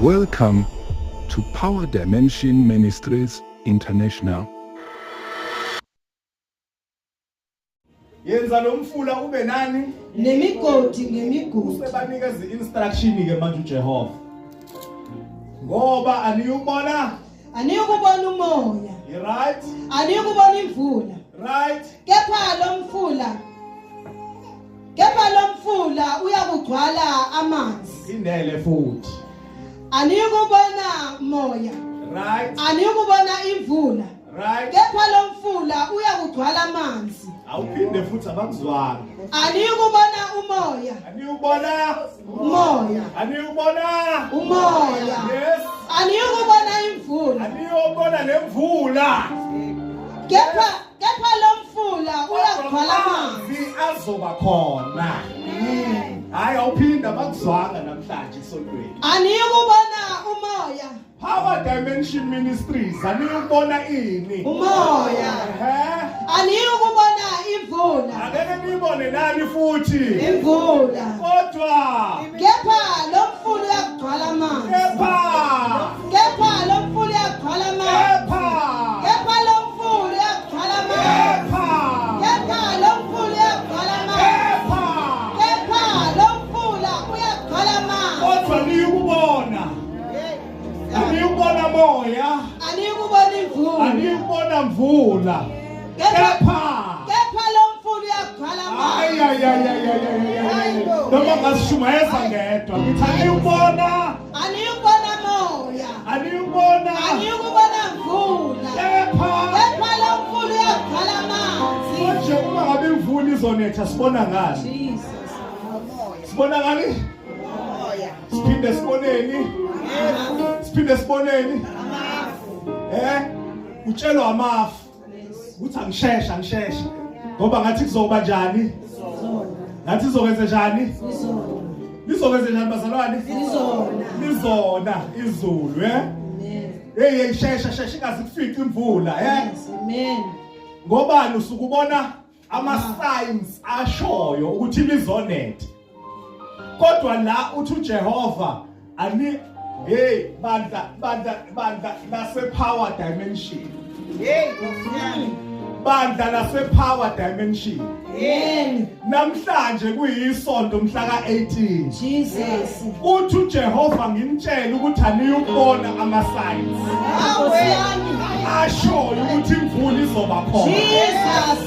Welcome to Power Dimension Ministries International. Yenza lo mfula ube nani? Nemigodi ngemigodi. Usebanikeza i-instruction ke manje uJehova. Ngoba aniyubona? Aniyukubona umoya. Right? Aniyukubona imvula. Right? Kepha lo mfula Kepha lo mfula uyakugcwala amanzi. Indele futhi. Aniyukubona moya. Right? Aniyukubona imvula. Right? Kepha lo mfula uyakugcwala amanzi. Awuphinde futhi abakuzwanga. Aniyukubona umoya. Aniyubona umoya. Aniyubona umoya. Yes. Aniyukubona imvula. Aniyubona nemvula. Kepha lo mfula uyagcwala amanzi azoba khona. Hayi awuphinda bakuzwanga namhlanje esontweni. Aniyukubona umoya. Power Dimension Ministries aniyubona ini? Umoya. Aniyukubona imvula. Angeke niyibone nani futhi? Imvula. Kodwa kepha lo mfula uyagcwala amanzi. Kepha lo mfula uyagcwala amanzi. Kepha lo mfula uyagcwala amanzi. Kepha lo mfula uyagcwala amanzi. Kepha lo mfula uyagcwala amanzi. Kodwa niyukubona. Aniyubona moya. Aniyukubona imvula. Aniyubona mvula. Kepha lo mfula uyagcwala amanzi. Ay ay ay ay ay. Noma ngasishumayeza ngedwa ngithi aniyubona. Aniyubona moya. Aniyubona. Aniyukubona mvula. Kepha lo mfula uyagcwala amanzi. Manje uma ngabe imvula izonetha sibona ngani? Jesus. Sibona ngani? Umoya. Siphinde siboneni? Siphinde siboneni? Utshelwa amafu. Uthi angishesha ngoba ngathi kuzoba njani? Ngathi izokwenza njani? Lizokwenza njani bazalwane? Lizona izulu, Hey shesha ingaze kufike imvula, Amen. Ngobani usukubona ama signs ashoyo ukuthi lizonetha. Kodwa la uthi uJehova ani hey bandla lase Power Dimension. Hey Nkosi. Bandla lase Power Dimension. Amen. Namhlanje kuyisonto mhla ka18. Jesus. Uthi uJehova ngimtshela ukuthi aniyukubona ama signs. Ashoyo ukuthi imvula izoba khona. Jesus.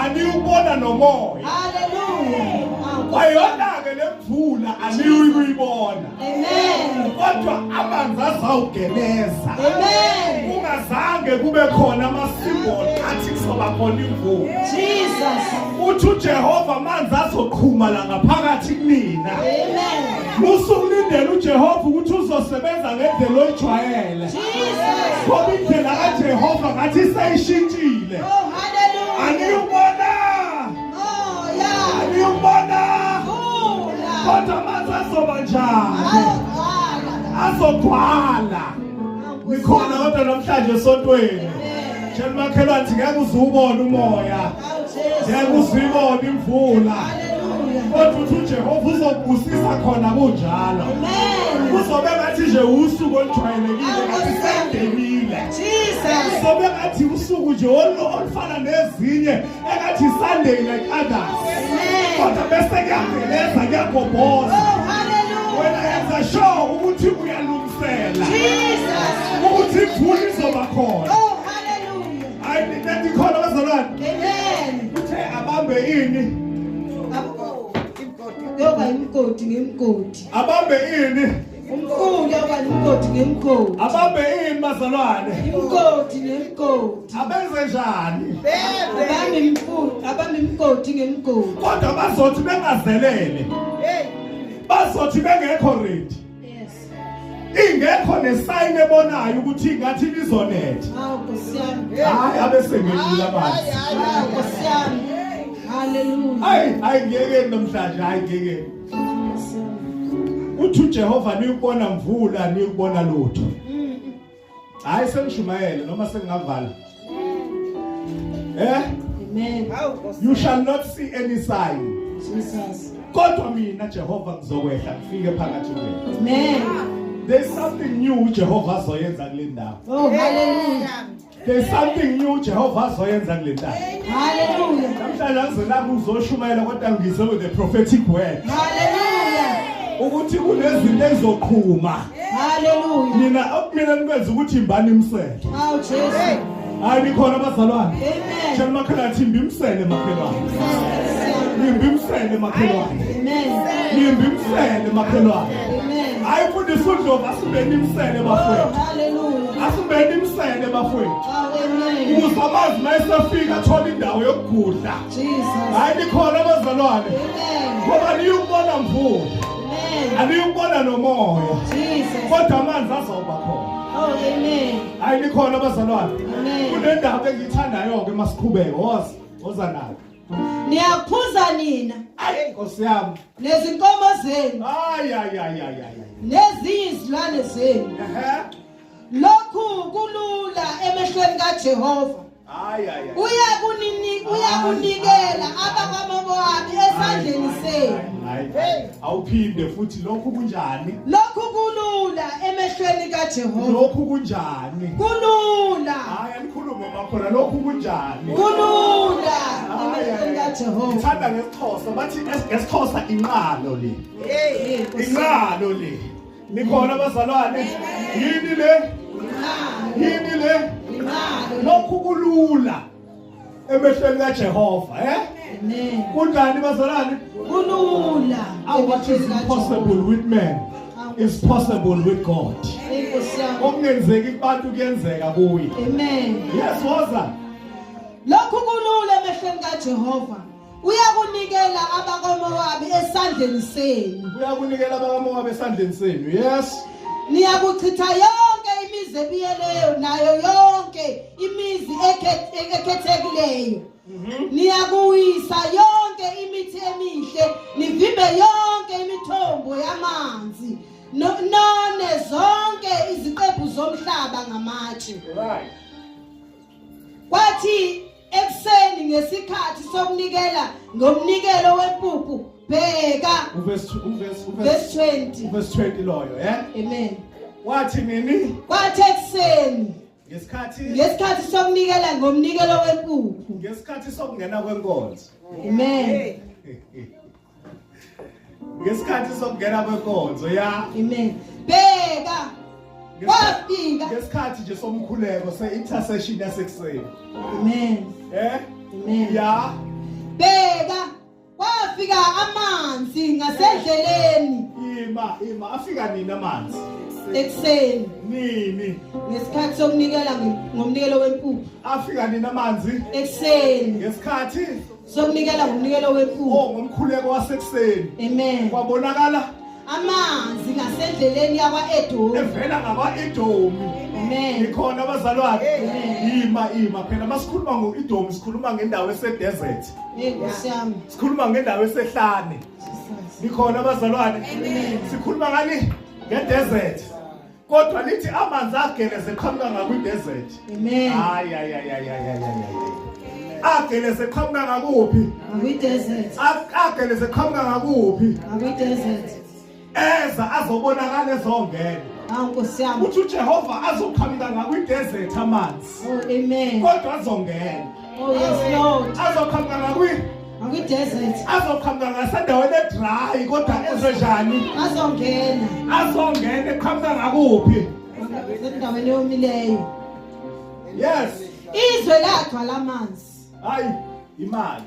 Aniyubona nomoya. Hallelujah. Kwayona ke lemvula aniyuyibona. Amen. Kodwa amanzi azawugeleza. Amen. Kungazange kube khona ama symbol athi kuzoba khona imvula. Jesus. Uthi uJehova amanzi azoqhuma la ngaphakathi kunina. Amen. Musukulindela uJehova ukuthi uzosebenza ngendlela oyijwayele. Jesus. Ngoba indlela kaJehova ngathi seyishintshile. Oh hallelujah. Aniyubona. Moya. Aniyubona. Kodwa amanzi azoba njani? Azogcwala. Nikhona kodwa namhlanje esontweni. Tshela umakhelwane ukuthi ngeke uze ubone umoya. Ngeke uze uyibone imvula. Kodwa uthi uJehova uzokubusisa khona kunjalo. Kuzobe ngathi nje usuku olujwayelekile ngathi sengenile. Jesus. Kuzobe ngathi usuku nje olufana nezinye engathi Sunday like others. Kodwa bese kuyageleza kuyagobhoza. Oh hallelujah. Wena yenza sure ukuthi uyalungisela. Jesus. Ukuthi imvula izoba khona. Oh hallelujah. Hayi nithi khona bazalwane. Amen. Uthe abambe ini? Yoba imigodi ngemigodi. Abambe ini? Umfula yoba imigodi ngemigodi. Abambe ini bazalwane? Imigodi nemigodi. Abenze njani? Abambe imfula, abambe imigodi ngemigodi. Kodwa bazothi bengazelele. Hey. Bazothi bengekho ready. Yes. Ingekho nesign ebonayo ukuthi ngathi lizonetha. Hawu Nkosi yami. Hayi abesengenile amanzi. Hawu Nkosi yami. Hallelujah. Hayi ngeke namhlanje, hayi ngeke. Uthi uJehova niyubona mvula niyubona lutho. Hayi sengishumayele noma sengingavala. Amen. You shall not see any sign. Jesus. Kodwa mina Jehova ngizokwehla ngifike phakathi kwenu. Amen. There's something new uJehova azoyenza kule ndawo. Oh, hallelujah. There's something new uJehova azoyenza kule ndawo. Hallelujah. Namhlanje angizelanga uzoshumayela kodwa ngize with a prophetic word. Hallelujah. Ukuthi kunezinto ezizoqhuma. Hallelujah. Nina okumina nikwenza ukuthi imbani imsele. Awu Jesu. Hayi nikhona abazalwane. Amen. Tshela umakhelwane athi imbi imsele makhelwane. Imbi imsele makhelwane. Amen. Imbi imsele makhelwane. Amen. Hayi mfundisi uNdlovu asimbeni imsele Oh, bafowethu. hallelujah. Asimbeni imsele bafowethu. Oh, amen. Ukuze amazi mayesefika athole indawo yokugudla. Jesus. Hayi nikhona abazalwane. Amen. Ngoba niyukubona mvula. Amen. Aniyukubona nomoya. Jesus. Kodwa amanzi azoba khona. Oh, amen. Hayi nikhona abazalwane. Amen. Kunendaba engiyithandayo ke masiqhubeke. Woza, woza nayo. Niyaphuza nina Ayi Nkosi yami. nezinkomo zenu Hayi hayi hayi hayi hayi. nezinye izilwane zenu. Ehhe. Lokhu kulula emehlweni kaJehova. Hayi hayi. Uyakunini uyakunikela abakwaMowabi esandleni senu. Hayi. Awuphinde futhi lokhu kunjani? Lokhu kulula emehlweni kaJehova. Lokhu kunjani? Kulula. Hayi anikhulume makhona lokhu kunjani? Kulula emehlweni kaJehova. Ngithanda ngesiXhosa bathi ngesiXhosa inqalo le. Hey. Inqalo le. Nikhona abazalwane? Yini le? Yini le? Inqalo. Lokhu kulula emehlweni kaJehova, eh? Amen. Kunjani bazalwane? Kulula. Aw what is impossible with man is possible with God. Inkosi yami. Okungenzeki kubantu kuyenzeka kuye. Amen. Yes, woza. Lokhu kulula emehlweni kaJehova. Uyakunikela abakwaMowabi esandleni senu. Uyakunikela abakaMowabi esandleni senu. Yes. Niyakuchitha yonke imizi ebiyeleyo nayo yonke imizi ekhethekileyo. Niyakuwisa yonke imithi emihle, nivimbe yonke imithombo yamanzi. None zonke iziqephu zomhlaba ngamatshe. Right. Kwathi ekuseni ngesikhathi sokunikela ngomnikelo wempuphu bheka Uverse uverse verse 20. Uverse 20 loyo, eh? Amen. Wathi nini? Kwathi ekuseni Ngesikhathi sokunikela ngomnikelo wempuphu. Ngesikhathi sokungena kwenkonzo. Amen. Ngesikhathi sokungena kwenkonzo, ya. Amen. Bheka kwafika ngesikhathi nje somkhuleko se-intercession yasekuseni. Amen. Eh? Amen. Ya. Bheka kwafika amanzi ngasendleleni. Ima afika nini amanzi? Ekuseni. Nini? Ngesikhathi sokunikela ngomnikelo wempuphu. Afika nini amanzi? Ekuseni. Ngesikhathi sokunikela ngomnikelo wempuphu. Oh, ngomkhuleko wasekuseni. Amen. Kwabonakala amanzi ngasendleleni yakwa-Edomi. Evela ngakwa-Edomi. Amen. Ikhona abazalwane. Ima phela masikhuluma ngo-Edomi sikhuluma ngendawo ese-desert. Nkosi yami. Sikhuluma ngendawo esehlane. Nikhona abazalwane. Sikhuluma ngani? Nge-desert. Kodwa lithi amanzi ageleze eqhamuka ngakwi-desert. Amen. Hayi hayi hayi hayi hayi hayi. Ageleze eqhamuka ngakuphi? Ngakwi-desert. Ageleze eqhamuka ngakuphi? Ngakwi-desert. Eza azobonakala ezongena. Awu Nkosi yami. Uthi uJehova azoqhamuka ngakwi-desert amanzi. Oh amen. Kodwa azongena. Oh yes Lord. Azoqhamuka ngakwi-desert. Azoqhamuka ngasendaweni edry kodwa ezenjani? Azongena. Azongena eqhamuka ngakuphi? Endaweni yomileyo. Yes. Izwe lagcwala amanzi. Hayi imali.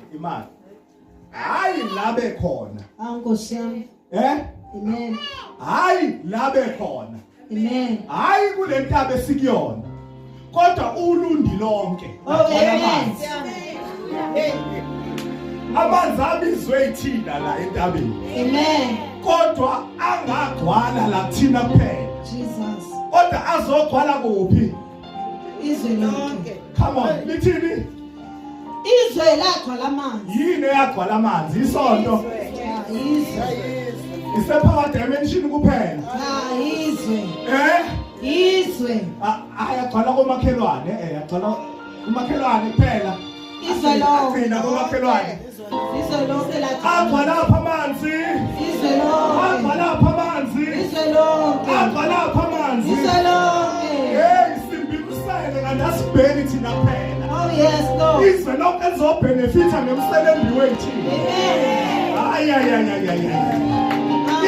Hayi labe khona. Awu Nkosi yami. Eh? Amen. Hayi labe khona. Amen. Hayi kule ntaba esikuyona. Kodwa ulundi lonke. Oh amen. Amanzi abizwe ithina la entabeni. Amen. Kodwa angagcwala la kuthina kuphela. Jesus. Kodwa azogcwala kuphi? Izwe lonke. Come on, lithini? Izwe lagcwala amanzi. Yini eyagcwala amanzi? Isonto. Izwe. Ise-power dimension kuphela. Cha, izwe. Eh? Izwe. Ayagcwala komakhelwane, agcwala kumakhelwane kuphela. Izwe lonke. Agcina komakhelwane. Izwe lonke lagcwala. Agcwala apha amanzi. Izwe lonke. Agcwala apha amanzi. amanzi? Izwe lonke. Agcwalaphi amanzi? Izwe lonke. Hey, simbi umsele kanti asibheki thina kuphela. Oh yes, Lord. Izwe lonke lizobhenefitha ngemsele embiwe yithina. Amen. Hayi hayi hayi hayi.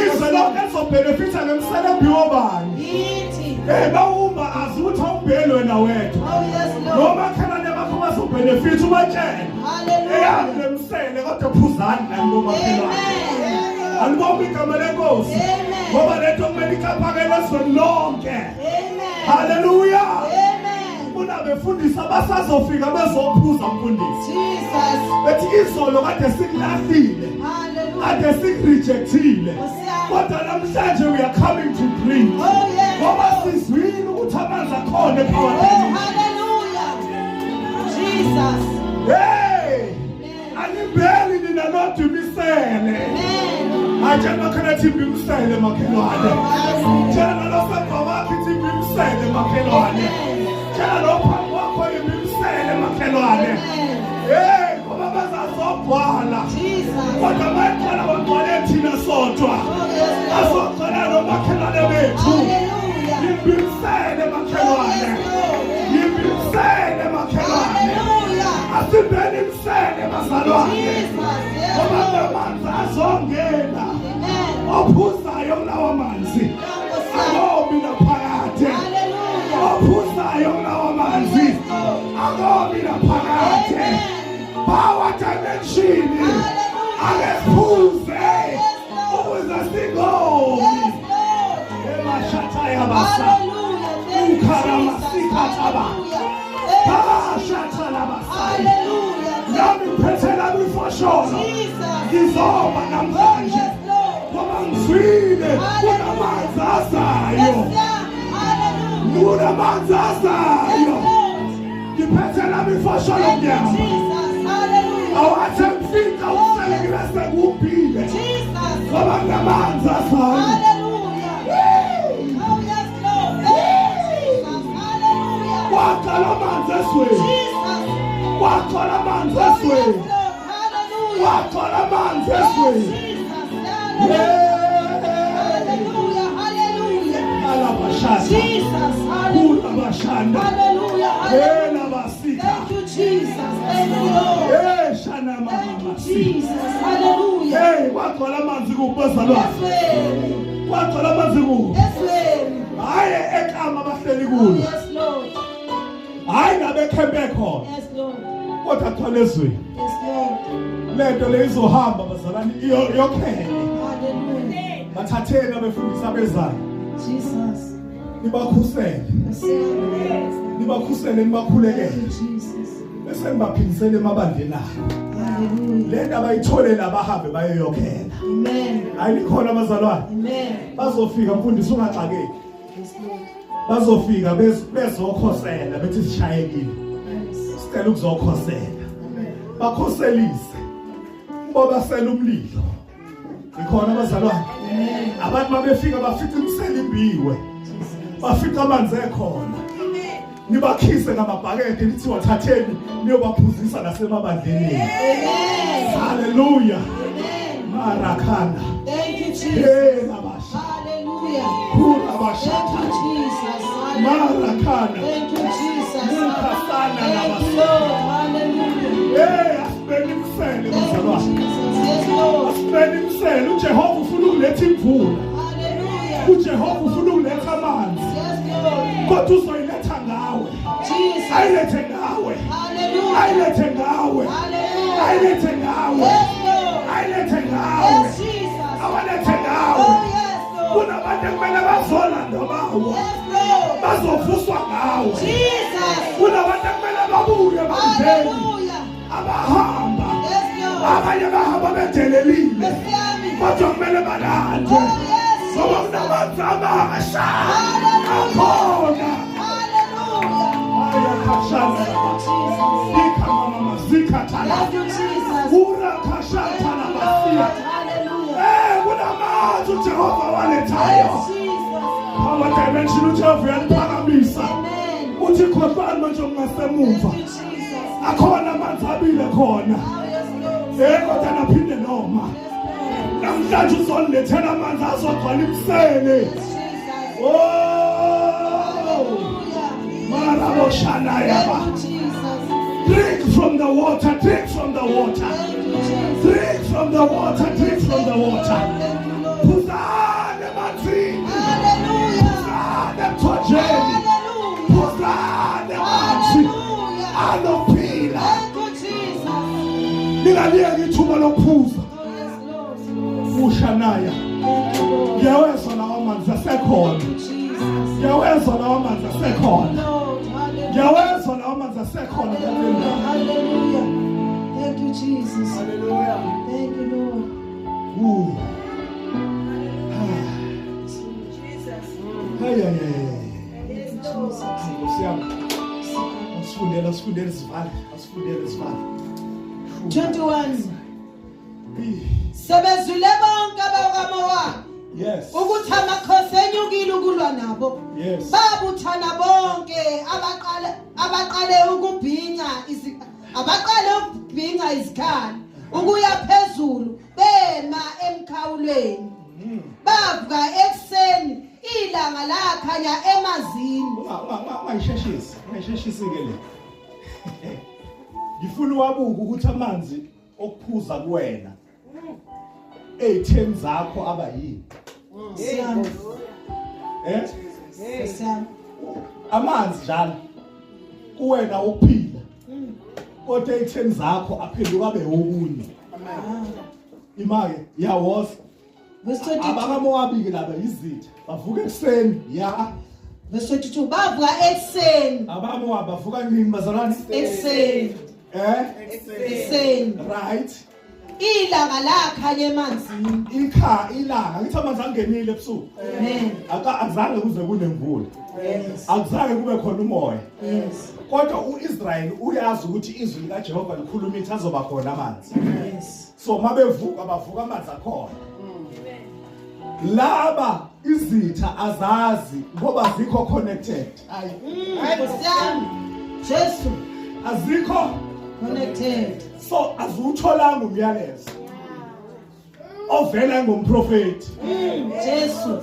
Izwe lonke lizobhenefitha ngemsele embiwe obani? Yithi. Hey, bawumba azi ukuthi awubheli wena wedwa. Oh yes, Lord. Nomakhelwane bakho bazobhenefitha ubatshele. Hallelujah. Eyami lemsele kodwa phuzani nani bomakhelwane. Amen. Alibonge igama lenkosi. Amen. Ngoba lento kumele ikhaphakele ezweni lonke. Amen. Haleluya. Amen. Kunabefundisi abasazofika bezophuza mfundisi. Jesus. Bethi izolo kade sikulahlile. Hallelujah. Kade sikurejectile. Nkosi yami. Kodwa namhlanje we are coming to drink. Oh yes. Ngoba Lord. sizwile ukuthi amanzi akhona epower. Oh hallelujah. Jesus. Hey! Amen. Anibheli nina lodwa imisele. Amen. Atshela makhelwane athi imbi imsele makhelwane. Hallelujah. Tshela nalosemva kwakho ithi imbi imsele makhelwane. Amen. Tshela lo phambi kwakho imbi imsele makhelwane. Amen. Hey, ngoba bazazogcwala. Jesus. Kodwa bayigcwala bagcwale thina sodwa. Oh yes, Lord. Azogcwala nomakhelwane bethu. Hallelujah. Imbi imsele Oh makhelwane. yes, Lord. Imbi imsele makhelwane. Hallelujah. Asimbeni imsele bazalwane. Jesus. Yes, Ngoba Lord. lamanzi azongena. Amen. Ophuzayo kulawa manzi Nkosi yami. akomi naphakade. Hallelujah. Ophuzayo kulawa manzi Yes, Lord. akomi naphakade. Amen. Power dimension. Hallelujah. Ake siphuze Yes, Lord. ukuze singomi. Yes, Lord. Emashatha yabasa. Hallelujah. Thank you, Jesus. Ukharamasikathaba. Hallelujah. Thank you, Bashatha labasa. Hallelujah. Nami ngiphethe lami ifosholo. Jesus. Ngizoba Oh, namhlanje. yes, Lord. Ngoba ngizwile kunamanzi azayo. Yes, yeah. Hallelujah. Kunamanzi Yes, azayo. Lord. Ngiphethe lami ifosholo Thank you, mnyama. Jesus. Hallelujah. Awathe ngifika umsele ngibe sengubhile. Jesus. Ngoba kunamanzi azayo. Hallelujah. Oh, yes, Lord. Thank you, Jesus. Hallelujah. Kwaqala amanzi ezweni. Jesus. Kwaqala amanzi Oh, yes, ezweni. Lord. Hallelujah. Kwaqala amanzi Oh, ezweni. Jesus. Hallelujah. Hallelujah. Hallelujah. Alabashanda. Jesus. Hallelujah. Kulabashanda. Hallelujah. Hallelujah. Elabasika. Thank you, Jesus. Thank you, Lord. Eh shana Thank you, mama. Jesus. Hallelujah. Hey, kwagcwala amanzi kuphi bazalwane? Ezweni. Kwagcwala amanzi kuphi? Ezweni. Hhayi ekama abahleli Oh, kulo. yes, Lord. Hhayi nabekhempe khona. Yes, Lord. Kodwa gcwala ezweni. Yes, Lord. Lento le izohamba bazalwane iyokhele. Hallelujah. Bathatheni abefundisi abezayo. Jesus. Nibakhusele. Yes, Lord. Nibakhusele Thank you, nibakhulekele. Jesus. Bese nibaphindisele emabandleni abo. Hallelujah. Le ndaba ayithole la bahambe bayoyokhela. Amen. Hayi likhona bazalwane. Amen. Bazofika mfundisi ungaxakeki. Yes, Lord. Bazofika bezokhosela bethi sishayekile. Yes. Sicela ukuzokhosela. Bakhoselise. Ubabasela umlilo. Ikhona bazalwane. Amen. Abantu babefika bafica imisele imbiwe. Jesus. Bafica amanzi ekhona. Nibakhise ngamabhakede nithi wathatheni niyobaphuzisa nasemabandleni. Amen. Hallelujah. Amen. Marakana. Thank you, Jesus. Hey labasha. Hallelujah. Kurabasha. Thank you, Jesus. Hallelujah. Marakana. Thank you, Jesus. Mukasana Thank you, labasa. Lord. Hallelujah. Hey, asibeni imsele Thank you, bazalwane. Jesus. Yes, Lord. Asibeni imsele uJehova ufuna ukuletha imvula. Hallelujah. uJehova ufuna ukuletha amanzi. Yes, Lord. Kodwa uzoyiletha ngawe. Jesus. Ayilethe ngawe. Hallelujah. Ayilethe ngawe. Hallelujah. Ayilethe ngawe. Yes, Lord. Ayilethe ngawe. Yes, Jesus. Awalethe ngawe. Oh, yes, Lord. Kunabantu ekumele bazolanda bawo. Yes, Lord. Bazovuswa ngawe. Jesus. Kunabantu ekumele babuye ebandleni. Hallelujah. Abahamba. Yes, Lord. Abanye bahamba bedelelile. Nkosi yami. Kodwa kumele balandwe. Oh, yes, Ngoba Jesus. kunamanzi amasha. Hallelujah. Akhona. Hallelujah. Ayakhashana. Thank you, Jesus. Zikha mama zikhathala. Thank you, Jesus. Ura khashathala Thank you, basiya. Lord. Hallelujah. Eh kunamanzi uJehova walethayo. Yes, Jesus. Power dimension uJehova uyaliphakamisa. Amen. Uthi khohlwani manje okungasemuva. Thank you, Jesus. Akhona amanzi abile khona. Oh, yes, Lord. Eh kodwa naphinde noma. Yes, Lord. Namhlanje uzonilethela amanzi azogcwala imisele. Oh! Maraboshanayaba. Drink from the water, drink from the water. Drink from the water, drink from the water. Phuzani emanzini. Phuzani emthonjeni. Phuzani amanzi anokuphila. Ningaliyeki ithuba lokuphuza. Ushanaya. Ngiyawezwa lawa manzi asekhona. Ngiyawezwa lawa manzi asekhona. Ngiyawezwa lawa manzi asekhona. Hallelujah. Thank you, Jesus. Hallelujah. Thank you, Lord. Ooh. Hey, hey, hey. Nkosi yami. Asifundele, asifundele sivale, asifundele sivale. 21. Sebezwile bonke abakwaMowabi Yes. ukuthi amakhosi enyukile ukulwa nabo. Yes. Babuthana bonke abaqale ukubhinca izikhali ukuya phezulu bema emkhawulweni. Bavuka ekuseni ilanga lakhanya emazini. Ungayisheshisi, ungayisheshisi ke le. Ngifuna wabuka ukuthi amanzi okuphuza kuwena ey'theni zakho abayini. Amanzi njalo kuwena ukuphila, kodwa ey'theni zakho aphenduka abe okunye. Ima-ke yawoza. AbakaMowabi ke laba izitha bavuka ekuseni. Ya. Verse 22. Bavuka ekuseni. AbakaMowabi bavuka nini bazalwane? Ekuseni. Ekuseni. Right. Ilanga lakhanya emanzini. Ilanga ngithi amanzi angenile ebusuku. Amen. Akuzange kuze kunemvula. Yes. Akuzange kube khona umoya. Yes. Kodwa uIsrael uyazi ukuthi izwi likaJehova likhuluma ithi azoba khona amanzi. Yes. So mabevuka bavuka amanzi akhona. Laba izitha azazi ngoba zikho connected. Hayi. Jesu azikho connected. So azuwutholanga umyalezo ovele ngomprofeti. Jesu.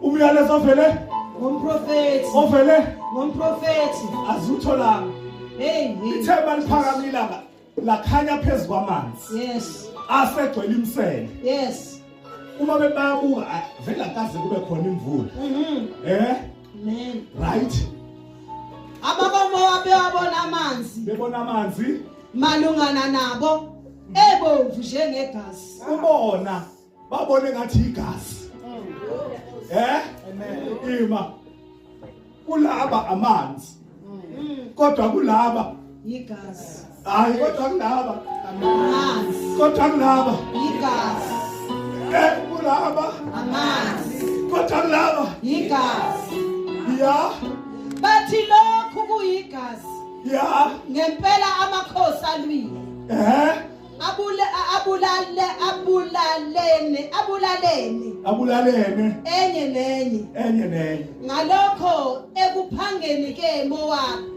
Umyalezo ovele ngomprofeti. Ovele ngomprofeti. Azuwutholanga. Hey, ithemba liphakamile ilanga lakhanya phezu kwamanzi. Yes. Asegcwele imisele. Yes. Uma bebabuka vele akaze kube khona imvula. Amen. Right. AbakwaMowabi babona amanzi. Bebona amanzi malungana nabo ebomvu njengegazi. Ubona babone ngathi igazi. Amen. Ima kulaba amanzi. Kodwa kulaba igazi. Hayi kodwa kulaba amanzi. Kodwa kulaba igazi. Kulaba amanzi. Kodwa kulaba igazi. Ya. Bathi lokhu kuyigazi. Ya. Ngempela amakhosi alwile. Abulalene enye nenye. Enye nenye. Ngalokho ekuphangeni ke Mowabi.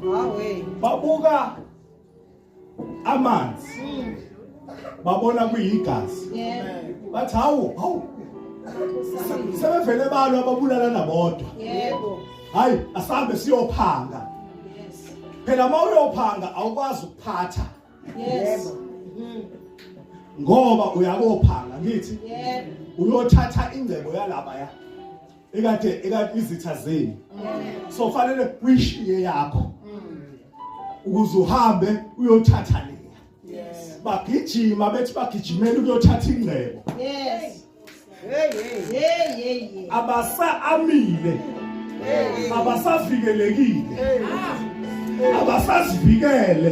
Hawe. Babuka amanzi. Babona kuyigazi. Yebo. Bathi hawu. Sebevele balwa ababulalana bodwa. Yebo. Hayi asambe siyophanga. Yes. Phela mawuyophanga awukwazi ukuphatha. Yes. Ngoba uyakophanga ngithi. Yebo. Uyothatha ingcebo yalaba ya. Ekade izitha zenu. So fanele uyishiye yakho. Ukuze uhambe uyothatha leya. Yes. Bagijima bethi bagijimela ukuyothatha ingcebo. Yes. Hey hey. Hey hey. Abasa amile. Abasavikelekile. Abasazivikele.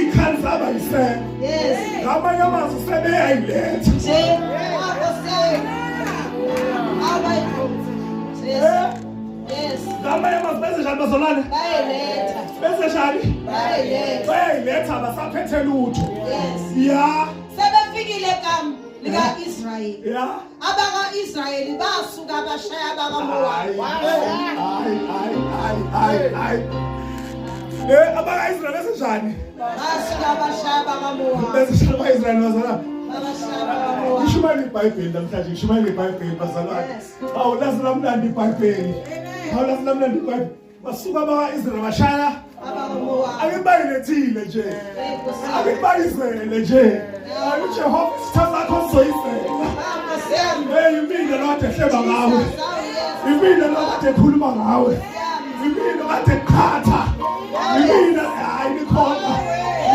Ikhali zaba yisekho. Yes. Ngamanye amazwi sebeyayiletha. Nje Yes. Ngamanye amazwi bese njani bazalwane? Bayayiletha. Bese njani? Bayayiletha. Bayayiletha abasaphethe lutho. Yes. Ya. Sebefikile kam lika-Israyeli. Ya. Abaka-Israyeli basuka bashaya abakaMowabi. Hayi hayi hayi hayi. Le abaka-Israyeli besenjani? Basuka bashaya bakaMowabi. Besishaya abaka-Israyeli bazalwane. Babashaya bakaMowabi. Ngishumayela iBhayibheli namhlanje, ngishumayela iBhayibheli bazalwane. Awu lazi lamnandi iBhayibheli. Awu lazi lamnandi iBhayibheli. Basuka abaka-Israyeli bashaya AbakaMowabi. Ake bayilethile nje. Ake bayizele nje. Hayi uJehova isitha sakho sizoyizela. Nkosi yami. Hey imina lo kade ehleba ngawe. Jesus, awu yes. Imina lo kade ekhuluma ngawe. Imina kade eqhatha. Imina hayi nikhona.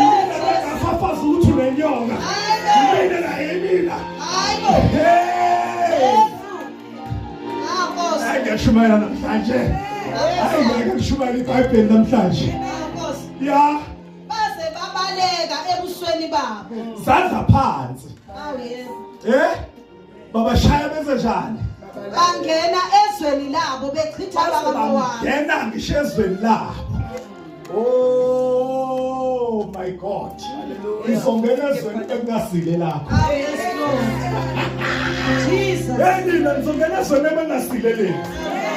Imina lo engafafaza ukuthi unenyoka. Imina la imina. Hayibo. Hey! Jesu. Ah, Nkosi. Hayi ngiyashumayela namhlanje. Hayi ngeke ngishumayele iBhayibheli namhlanje. Ah, Nkosi. Ya, Baze babaleka ebusweni babo. zandla phansi. Awu yebo. Eh? Babashaya benze njani? Bangena ezweni labo bechitha abakaMowabi. Bangena ngisho ezweni labo. Oh my God. Ngizongena ezweni ekungasile lakho. Awu yes Lord. Jesus. Hey nina ngizongena ezweni ekungasile lenu.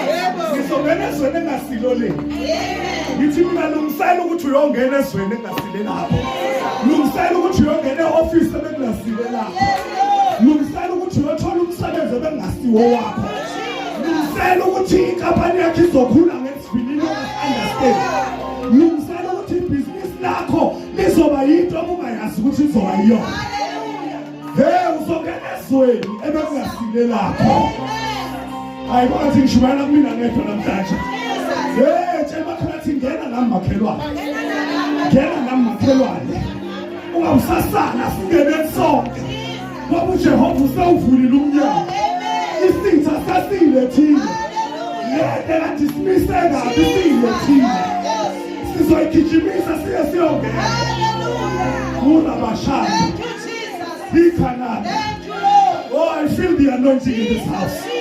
Yebo. Ngizongena ezweni engasilo lenu. Amen. Ngithi mina lungisela ukuthi uyongena ezweni engasile lapho. Lungisela ukuthi uyongena e-office ebekungasile lapho. Yes Lord. Lungisela ukuthi uyothola umsebenzi ebengasiwo wakho. Lungisela ukuthi inkampani yakho izokhula ngesivinini onga-understand. Lungisela ukuthi ibhizinisi lakho lizoba yinto obungayazi ukuthi izoba yiyona. Hallelujah. Hey uzongena ezweni ebekungasile lakho. Amen. Hayi kwangathi ngishumayela kumina ngedwa namhlanje. Jesus. Hey tshela makhelwane athi ngena nami makhelwane. Ngena nami makhelwane. Ungawusasana singene sonke. Ngoba uJehova usewuvulile umnyango. Amen. Isitha sasilethile. Hallelujah. Lento kade simise kabi silethile. Yes. Sizoyigijimisa siye siyongena. Hallelujah. Kurabashaya. Thank you, Jesus. Ikanana. Thank you, Lord. Oh, I feel the anointing in this house. Jesus.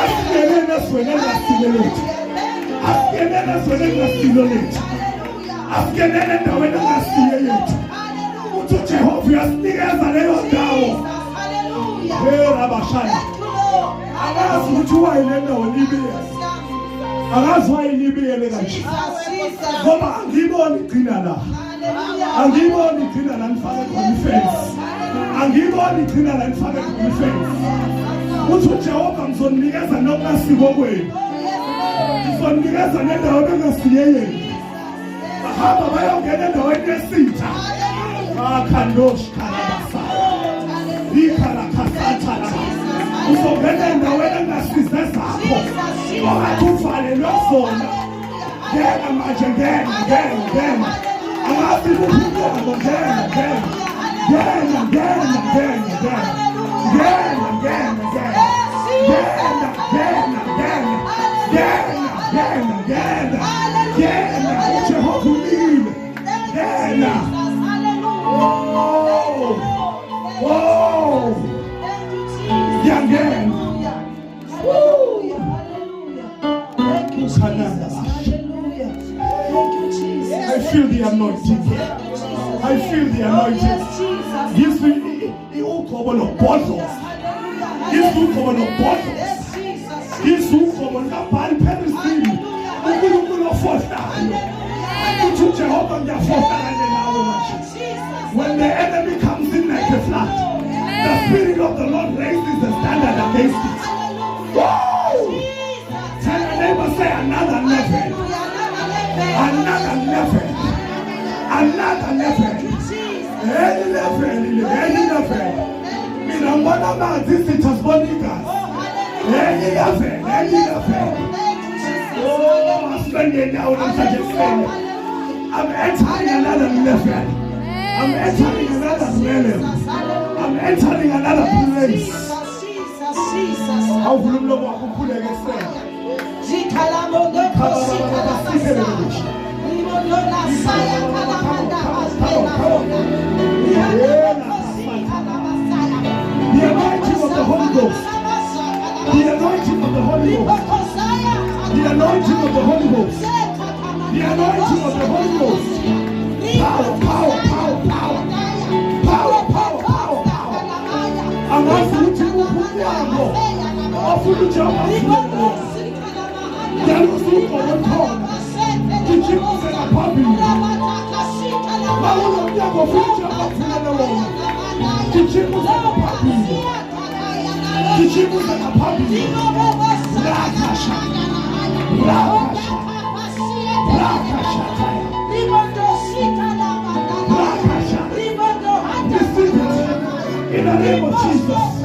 Asingeneni ezweni elingasilo lethu. Thank you, Lord. Asingeneni ezweni elingasilo lethu. Hallelujah. Asingeneni endaweni engasiyo yethu. Hallelujah. Uthi uJehova uyasinikeza leyo ndawo. Jesus. Hallelujah. Hey Rabashaya. Thank you, Lord. Akazi ukuthi wayi le ndawo nibiyele. Akazi wayi nibiyele kanje. Jesus, Jesus. Ngoba angiyiboni igcina la. Hallelujah. Angiyiboni igcina la nifake khona ifensi. Angiyiboni igcina la nifake khona ifensi. Uthi uJehova ngizoninikeza nokungasiko kwenu. Ngizoninikeza nendawo ebengasiye yenu. Bahamba bayongena endaweni yesitha. Akhandosh khalabasaya. Ikhalakhasathana. Uzongena endaweni engasize zakho. Ongathi uvalelwe kuzona. Ngena manje ngena ngena ngena. Angazi kuphi umnyango ngena ngena. Ngena ngena ngena ngena. Ngena ngena ngena. Ngena ngena ngena. Ngena ngena ngena. Ngena uJehova unikile. Ngena. Oh. Oh. Ngiyangena. Hallelujah. Hallelujah. Thank you, Ukhananda Jesus. basha. Hallelujah. Thank you, Jesus. I feel the anointing here. Thank you, Jesus. I feel the Oh, anointing. yes, Jesus. Ngizwe ugcobo lobhodloza. Hallelujah. Ngizwe ugcobo lobhodloza. Yes, Jesus. Ngizwe ugcobo likaBhali Perisini. uNkulunkulu ofohlayo. Uthi uJehova ngiyafohla kanye nawe manje. Jesus. When the enemy comes in like a flood, the Spirit of the Lord raises the standard against it. Woo! Jesus. Tell your neighbor, say another level. Hallelujah. Another level. Another level. Jesus. Any level, any level. Mina ngibona amanzi isitha sibona igazi. Any level, any level. Thank you, Jesus. Oh, asibenge inyawo namhlanje ekuseni. I'm entering another level. I'm entering another realm. I'm entering another place. Jesus, Jesus, Jesus. Awuvula umlomo wakho ukhuleke ekuseni. The anointing of the Holy Ghost. The anointing of the Holy Ghost. The anointing of the Holy Ghost. The anointing of the Holy Ghost. Power, power, power, power. Power, power, power, power. Angazi ukuthi uphi umnyango ofuna uJehova avule wona. Njalo usugqoke khona. Gijima uze ngaphambili. Gijima uze ngaphambili. Gijima uze ngaphambili. Rakasha. Rakasha. Rakasha. Rakasha. Receive it. In the name of Jesus.